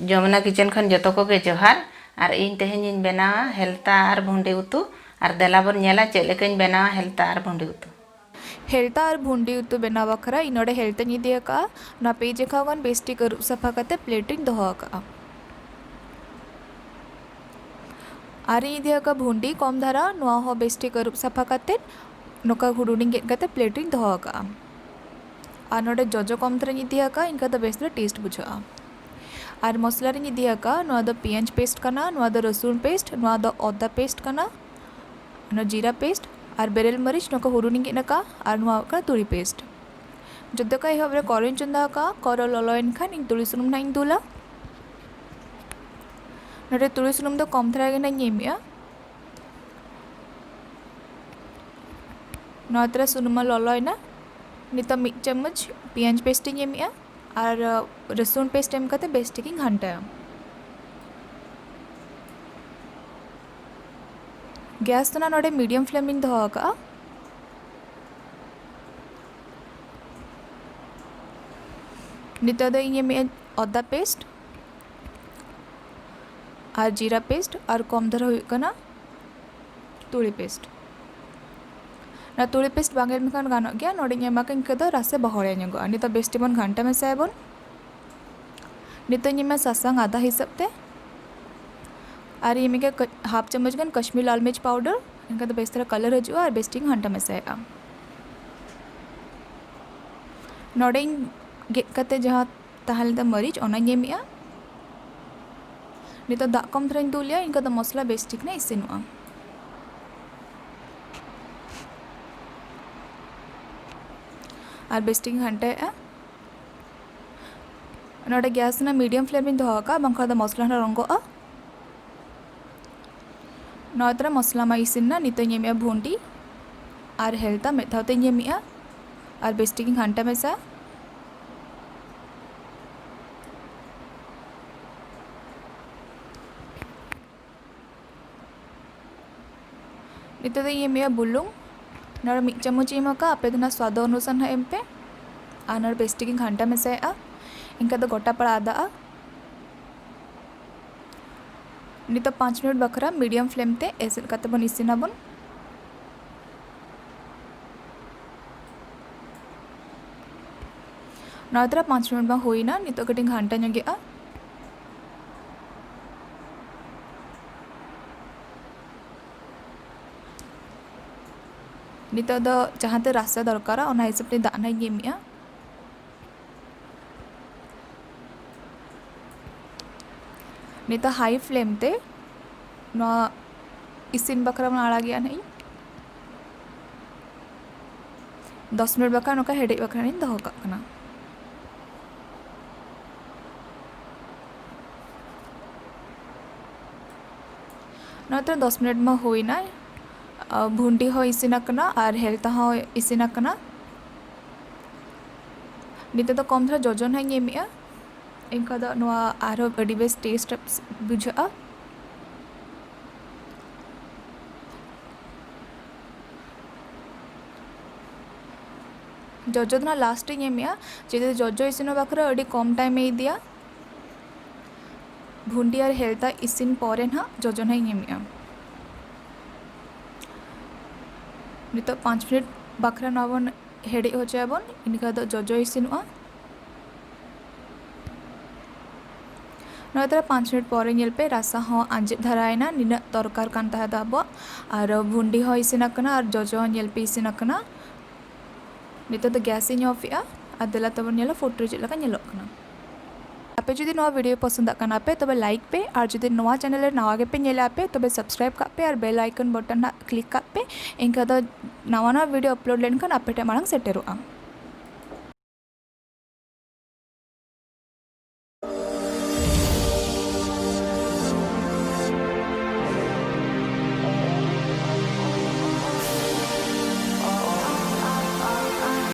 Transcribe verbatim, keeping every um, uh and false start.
Jamuna kitchen ᱠᱷᱚᱱ ᱡᱚᱛᱚ ᱠᱚᱜᱮ ᱡᱚᱦᱟᱨ᱾ ᱟᱨ ᱤᱧ ᱛᱮᱦᱮᱧᱤᱧ ᱵᱮᱱᱟᱣᱟ ᱦᱮᱞᱛᱟ ᱟᱨ ᱵᱷᱩᱸᱰᱤ ᱩᱛᱩ᱾ ᱟᱨ ᱫᱮᱞᱟ ᱵᱚᱱ ᱧᱮᱞᱟ ᱪᱮᱫ ᱞᱮᱠᱟᱧ ᱵᱮᱱᱟᱣᱟ ᱦᱮᱞᱛᱟ ᱟᱨ ᱵᱷᱩᱸᱰᱤ ᱩᱛᱩ᱾ ᱦᱮᱞᱛᱟ ᱟᱨ ᱵᱷᱩᱸᱰᱤ ᱩᱛᱩ ᱵᱮᱱᱟᱣ ᱵᱟᱠᱷᱨᱟ ᱤᱧ ᱱᱚᱰᱮ ᱦᱮᱞᱛᱟᱧ ᱤᱫᱤ ᱟᱠᱟᱫᱼᱟ᱾ ᱱᱚᱣᱟ ᱯᱮ ᱡᱚᱠᱷᱟ ᱜᱟᱱ ᱵᱮᱥ ᱴᱷᱤᱠ ᱟᱹᱨᱩᱵ ᱥᱟᱯᱷᱟ ᱠᱟᱛᱮ ᱯᱞᱮᱴ ᱨᱤᱧ ᱫᱚᱦᱚ ᱟᱠᱟᱫᱼᱟ᱾ ᱟᱨᱤᱧ ᱤᱫᱤ ᱟᱠᱟᱫᱼᱟ ᱵᱷᱩᱸᱰᱤ ᱠᱚᱢ ᱫᱷᱟᱨᱟ, ᱱᱚᱣᱟ ᱦᱚᱸ ᱵᱮᱥ ᱴᱷᱤᱠ ᱟᱹᱨᱩᱵ ᱥᱟᱯᱷᱟ ᱠᱟᱛᱮ ᱱᱚᱝᱠᱟ ᱦᱩᱰᱩᱝ ᱦᱩᱰᱩᱝ ᱜᱮᱫ ᱠᱟᱛᱮ ᱯᱞᱮᱴ ᱨᱤᱧ ᱫᱚᱦᱚ ᱟᱠᱟᱫᱼᱟ᱾ ᱟᱨ ᱱᱚᱰᱮ ᱡᱚᱡᱚ ᱠᱚᱢ ᱫᱷᱟᱨᱟᱧ ᱤᱫᱤ ᱟᱠᱟᱫᱼᱟ, ᱤᱱᱠᱟ ᱫᱚ ᱵᱮᱥ ᱫᱷᱟᱨᱟ ᱴᱮᱥᱴ ᱵᱩᱡᱷᱟᱹᱜᱼᱟ᱾ ᱟᱨ ᱢᱚᱥᱞᱟ ᱨᱤᱧ ᱤᱫᱤ ᱟᱠᱟᱫᱼᱟ, ᱱᱚᱣᱟ ᱫᱚ ᱯᱮᱸᱭᱟᱡᱽ ᱯᱮᱥᱴ ᱠᱟᱱᱟ, ᱱᱚᱣᱟ ᱫᱚ ᱨᱟᱹᱥᱩᱱ ᱯᱮᱥᱴ, ᱱᱚᱣᱟ ᱫᱚ ᱟᱫᱟ ᱯᱮᱥᱴ ᱠᱟᱱᱟ, ᱱᱚᱣᱟ ᱡᱤᱨᱟ ᱯᱮᱥᱴ ᱟᱨ ᱵᱮᱨᱮᱞ ᱢᱟᱹᱨᱤᱪ, ᱱᱚᱣᱟ ᱠᱚ ᱦᱩᱰᱩᱝ ᱦᱩᱰᱩᱝ ᱜᱮᱫ ᱟᱠᱟᱫᱼᱟ, ᱟᱨ ᱱᱚᱣᱟ ᱦᱩᱭᱩᱜ ᱠᱟᱱᱟ ᱛᱩᱲᱤ ᱯᱮᱥᱴ᱾ ᱡᱚᱛᱚ ᱠᱷᱚᱱ ᱮᱦᱚᱵ ᱨᱮ ᱠᱚᱲᱟᱭ ᱤᱧ ᱪᱚᱸᱫᱟ ᱟᱠᱟᱫᱼᱟ᱾ ᱠᱚᱲᱟᱭ ᱞᱚᱞᱚᱭᱮᱱ ᱠᱷᱟᱱ ᱤᱧ ᱛᱩᱲᱤ ᱥᱩᱱᱩᱢ ᱱᱟᱦᱟᱜ ᱤᱧ ᱫᱩᱞᱟ᱾ ᱱᱚᱰᱮ ᱛᱩᱲᱤ ᱥᱩᱱᱩᱢ ᱫᱚ ᱠᱚᱢ ᱫᱷᱟᱨᱟ ᱜᱮ ᱱᱟᱦᱟᱜ ᱤᱧ ᱮᱢᱮᱜᱼᱟ᱾ ᱱᱚᱣᱟ ᱛᱟᱨᱟ ᱥᱩᱱᱩᱢ ᱢᱟ ᱞᱚᱞᱚᱭᱮᱱᱟ᱾ ᱱᱤᱛᱚᱜ ᱢᱤᱫ ᱪᱟᱢᱚᱪ ᱯᱮᱸᱭᱟᱡᱽ ᱯᱮᱥᱴ ᱤᱧ ᱮᱢᱮᱜᱼᱟ ᱟᱨ, ᱟᱹ, ᱨᱟᱹᱥᱩᱱ ᱯᱮᱥᱴ ᱮᱢ ᱠᱟᱛᱮ ᱵᱮᱥ ᱴᱷᱤᱠ ᱤᱧ ᱜᱷᱟᱱᱴᱟᱭᱟ᱾ ᱜᱮᱥ ᱫᱚ ᱱᱟᱦᱟᱜ ᱱᱚᱰᱮ ᱢᱤᱰᱤᱭᱟᱢ ᱯᱷᱞᱮᱢ ᱨᱤᱧ ᱫᱚᱦᱚ ᱟᱠᱟᱫᱼᱟ᱾ ᱱᱤᱛᱚᱜ ᱫᱚ ᱤᱧ ᱮᱢᱮᱜᱼᱟ ᱟᱫᱟ ᱯᱮᱥᱴ ᱟᱨ ᱡᱤᱨᱟ ᱯᱮᱥᱴ ᱟᱨ ᱠᱚᱢ ᱫᱷᱟᱨᱟ ᱦᱩᱭᱩᱜ ᱠᱟᱱᱟ ᱛᱩᱲᱤ ᱯᱮᱥᱴ᱾ ᱚᱱᱟ ᱛᱩᱲᱤ ᱯᱮᱥᱴ ᱵᱟᱝ ᱮᱢ ᱞᱮᱠᱷᱟᱱ ᱜᱟᱱᱚᱜ ᱜᱮᱭᱟ᱾ ᱱᱚᱰᱮᱧ ᱮᱢᱟ ᱠᱟᱜ ᱤᱱᱠᱟᱹ ᱫᱚ ᱨᱟᱥᱮ ᱵᱚᱦᱚᱲ ᱧᱚᱜᱚᱜᱼᱟ᱾ ᱱᱤᱛᱚᱜ ᱵᱮᱥ ᱴᱷᱤᱠ ᱵᱚᱱ ᱜᱷᱟᱱᱴᱟ ᱢᱮᱥᱟᱭᱟᱵᱚᱱ᱾ ᱱᱤᱛᱚᱜ ᱤᱧ ᱮᱢᱟ ᱥᱟᱥᱟᱝ ᱟᱫᱟ ᱦᱤᱥᱟᱹᱵ ᱛᱮ᱾ ᱟᱨ ᱤᱧ ᱮᱢᱟ ᱠᱟᱹᱡ ᱦᱟᱯ ᱪᱟᱢᱚᱪ ᱜᱟᱱ ᱠᱟᱥᱢᱤᱨ ᱞᱟᱞ ᱢᱤᱨᱪ ᱯᱟᱣᱰᱟᱨ᱾ ᱮᱱᱠᱷᱟᱱ ᱫᱚ ᱵᱮᱥ ᱫᱷᱟᱨᱟ ᱠᱟᱞᱟᱨ ᱦᱤᱡᱩᱜᱼᱟ ᱟᱨ ᱵᱮᱥ ᱴᱷᱤᱠ ᱤᱧ ᱜᱷᱟᱱᱴᱟ ᱢᱮᱥᱟᱭᱮᱫᱼᱟ᱾ ᱱᱚᱰᱮᱧ ᱜᱮᱫ ᱠᱟᱛᱮ ᱡᱟᱦᱟᱸ ᱛᱟᱦᱮᱸ ᱞᱮᱱ ᱛᱟᱢ ᱢᱟᱹᱨᱤᱪ, ᱚᱱᱟᱧ ᱮᱢᱮᱜᱼᱟ᱾ ᱱᱤᱛᱚᱜ ᱫᱟᱜ ᱠᱚᱢ ᱫᱷᱟᱨᱟᱧ ᱫᱩᱞᱮᱜᱼᱟ, ᱤᱱᱠᱟ ᱫᱚ ᱢᱚᱥᱞᱟ ᱵᱮᱥ ᱴᱷᱤᱠ ᱱᱟᱜ ᱤᱥᱤᱱᱚᱜᱼᱟ᱾ ᱟᱨ ᱵᱮᱥ ᱴᱷᱤᱠ ᱤᱧ ᱜᱷᱟᱱᱴᱟᱭᱮᱜᱼᱟ᱾ ᱱᱚᱰᱮ ᱜᱮᱥ ᱨᱮᱱᱟᱜ ᱢᱤᱰᱤᱭᱟᱢ ᱯᱷᱞᱮᱢ ᱨᱤᱧ ᱫᱚᱦᱚ ᱟᱠᱟᱫᱼᱟ, ᱵᱟᱝᱠᱷᱟᱱ ᱫᱚ ᱢᱚᱥᱞᱟ ᱦᱚᱸ ᱨᱚᱸᱜᱚᱜᱼᱟ᱾ ᱱᱚᱣᱟ ᱛᱟᱨᱟ ᱢᱚᱥᱞᱟ ᱢᱟ ᱤᱥᱤᱱ ᱮᱱᱟ, ᱱᱤᱛᱚᱜ ᱤᱧ ᱮᱢᱮᱜᱼᱟ ᱵᱷᱩᱸᱰᱤ ᱟᱨ ᱦᱮᱞᱛᱟ ᱢᱤᱫ ᱫᱷᱟᱣ ᱛᱮᱧ ᱮᱢᱮᱜᱼᱟ ᱟᱨ ᱵᱮᱥ ᱴᱷᱤᱠ ᱤᱧ ᱜᱷᱟᱱᱴᱟ ᱢᱮᱥᱟ᱾ ᱱᱤᱛᱚᱜ ᱫᱚ ᱤᱧ ᱮᱢᱮᱜᱼᱟ ᱵᱩᱞᱩᱝ᱾ ᱱᱚᱰᱮ ᱢᱤᱫ ᱪᱟᱢᱚᱪ ᱤᱧ ᱮᱢ ᱟᱠᱟᱫᱼᱟ, ᱟᱯᱮ ᱫᱚ ᱱᱟᱜ ᱥᱣᱟᱫ ᱚᱱᱩᱥᱟᱨ ᱱᱟᱜ ᱮᱢ ᱯᱮ᱾ ᱟᱨ ᱱᱚᱰᱮ ᱵᱮᱥ ᱴᱷᱤᱠ ᱤᱧ ᱜᱷᱟᱱᱴᱟ ᱢᱮᱥᱟᱭᱮᱜᱼᱟ᱾ ᱤᱱᱠᱟ ᱫᱚ ᱜᱚᱴᱟ ᱯᱟᱲᱟ ᱟᱫᱟᱜᱼᱟ᱾ ᱱᱤᱛᱚᱜ ᱯᱟᱸᱪ ᱢᱤᱱᱤᱴ ᱵᱟᱠᱷᱨᱟ ᱢᱤᱰᱤᱭᱟᱢ ᱯᱷᱞᱮᱢ ᱛᱮ ᱮᱥᱮᱫ ᱠᱟᱛᱮ ᱵᱚᱱ ᱤᱥᱤᱱᱟᱵᱚᱱ᱾ ᱱᱚᱣᱟ ᱛᱚᱨᱟ ᱯᱟᱸᱪ ᱢᱤᱱᱤᱴ ᱵᱟᱝ ᱦᱩᱭᱱᱟ, ᱱᱤᱛᱚᱜ ᱠᱟᱹᱴᱤᱡ ᱜᱷᱟᱱᱴᱟ ᱧᱚᱜᱮᱜᱼᱟ᱾ ᱱᱤᱛᱚᱜ ᱫᱚ ᱡᱟᱦᱟᱸ ᱛᱮ ᱨᱟᱥᱟ ᱫᱚᱨᱠᱟᱨᱟ, ᱚᱱᱟ ᱦᱤᱥᱟᱹᱵ ᱛᱮ ᱫᱟᱜ ᱱᱟᱜ ᱤᱧ ᱮᱢᱮᱜᱼᱟ᱾ ᱱᱤᱛᱚᱜ ᱦᱟᱭ ᱯᱷᱞᱮᱢ ᱛᱮ ᱱᱚᱣᱟ ᱤᱥᱤᱱ ᱵᱟᱠᱷᱨᱟ ᱵᱚᱱ ᱟᱲᱟᱜᱮᱜᱼᱟ ᱱᱟᱜ ᱤᱧ᱾ ᱫᱚᱥ ᱢᱤᱱᱤᱴ ᱵᱟᱠᱷᱨᱟ ᱱᱚᱝᱠᱟ ᱦᱮᱰᱮᱡ ᱵᱟᱠᱷᱨᱟ ᱤᱧ ᱫᱚᱦᱚ ᱠᱟᱜ ᱠᱟᱱᱟ᱾ ᱱᱚᱛᱮ ᱫᱚᱥ ᱢᱤᱱᱤᱴ ᱢᱟ ᱦᱩᱭᱱᱟ᱾ ᱟᱨ ᱵᱷᱩᱱᱰᱤ ᱦᱚᱸ ᱤᱥᱤᱱ ᱟᱠᱟᱱᱟ ᱟᱨ ᱦᱮᱞᱛᱟ ᱦᱚᱸ ᱤᱥᱤᱱ ᱟᱠᱟᱱᱟ᱾ ᱱᱤᱛᱚᱜ ᱫᱚ ᱠᱚᱢ ᱫᱷᱟᱨᱟ ᱡᱚᱡᱚ ᱱᱟᱜ ᱤᱧ ᱮᱢᱮᱜᱼᱟ, ᱮᱱᱠᱷᱟᱱ ᱫᱚ ᱱᱚᱣᱟ ᱟᱨᱦᱚᱸ ᱟᱹᱰᱤ ᱵᱮᱥ ᱴᱮᱥᱴ ᱵᱩᱡᱷᱟᱹᱜᱼᱟ᱾ ᱡᱚᱡᱚ ᱫᱚ ᱱᱟᱜ ᱞᱟᱥᱴ ᱨᱤᱧ ᱮᱢᱮᱜᱼᱟ, ᱪᱮᱫᱟᱜ ᱡᱚᱡᱚ ᱤᱥᱤᱱᱚᱜ ᱵᱟᱠᱷᱨᱟ ᱟᱹᱰᱤ ᱠᱚᱢ ᱴᱟᱭᱤᱢ ᱮ ᱤᱫᱤᱭᱟ᱾ ᱵᱷᱩᱱᱰᱤ ᱟᱨ ᱦᱮᱞᱛᱟ ᱤᱥᱤᱱ ᱯᱚᱨᱮ ᱱᱟᱜ ᱡᱚᱡᱚ ᱱᱟᱜ ᱤᱧ ᱮᱢᱮᱜᱼᱟ᱾ ᱱᱤᱛᱚᱜ ᱯᱟᱸᱪ ᱢᱤᱱᱤᱴ ᱵᱟᱠᱷᱨᱟ ᱱᱚᱣᱟ ᱵᱚᱱ ᱦᱮᱰᱮᱡ ᱦᱚᱪᱚᱭᱟᱵᱚᱱ, ᱤᱱᱟᱹ ᱠᱷᱟᱱ ᱫᱚ ᱡᱚᱡᱚ ᱤᱥᱤᱱᱚᱜᱼᱟ᱾ ᱱᱚᱣᱟ ᱛᱟᱨᱟ ᱯᱟᱸᱪ ᱢᱤᱱᱤᱴ ᱯᱚᱨᱮ ᱧᱮᱞ ᱯᱮ, ᱨᱟᱥᱟ ᱦᱚᱸ ᱟᱸᱡᱮᱫ ᱫᱷᱟᱨᱟᱭᱮᱱᱟ, ᱱᱤᱱᱟᱹᱜ ᱫᱚᱨᱠᱟᱨ ᱠᱟᱱ ᱛᱟᱦᱮᱸ ᱫᱚ ᱟᱵᱚᱣᱟᱜ᱾ ᱟᱨ ᱵᱷᱩᱱᱰᱤ ᱦᱚᱸ ᱤᱥᱤᱱ ᱟᱠᱟᱱᱟ ᱟᱨ ᱡᱚᱡᱚ ᱦᱚᱸ ᱧᱮᱞ ᱯᱮ ᱤᱥᱤᱱ ᱟᱠᱟᱱᱟ᱾ ᱱᱤᱛᱚᱜ ᱫᱚ ᱜᱮᱥ ᱤᱧ ᱚᱯᱷ ᱮᱜᱼᱟ ᱟᱨ ᱫᱮᱞᱟ ᱛᱟᱵᱚᱱ ᱧᱮᱞᱟ ᱯᱷᱳᱴᱳ ᱨᱮ ᱪᱮᱫ ᱞᱮᱠᱟ ᱧᱮᱞᱚᱜ ᱠᱟᱱᱟ᱾ ᱟᱯᱮ ᱡᱩᱫᱤ ᱱᱚᱣᱟ ᱵᱷᱤᱰᱤᱭᱳ ᱯᱚᱥᱚᱸᱫᱟᱜ ᱠᱟᱱᱟ ᱯᱮ, ᱛᱚᱵᱮ ᱞᱟᱭᱤᱠ ᱯᱮ, ᱟᱨ ᱡᱩᱫᱤ ᱱᱚᱣᱟ ᱪᱮᱱᱮᱞ ᱨᱮ ᱱᱟᱣᱟ ᱜᱮᱯᱮ ᱧᱮᱞᱮᱜᱼᱟ ᱯᱮ, ᱛᱚᱵᱮ ᱥᱟᱵᱥᱠᱨᱟᱭᱤᱵ ᱠᱟᱜ ᱯᱮ ᱟᱨ ᱵᱮᱞ ᱟᱭᱠᱚᱱ ᱵᱚᱴᱚᱱ ᱦᱟᱸᱜ ᱠᱞᱤᱠ ᱠᱟᱜ ᱯᱮ᱾ ᱮᱱᱠᱷᱟᱱ ᱫᱚ ᱱᱟᱣᱟ ᱱᱟᱣᱟ ᱵᱷᱤᱰᱤᱭᱳ ᱟᱯᱞᱳᱰ ᱞᱮᱱᱠᱷᱟᱱ ᱟᱯᱮ ᱴᱷᱮᱱ ᱢᱟᱲᱟᱝ ᱥᱮᱴᱮᱨᱚᱜᱼᱟ᱾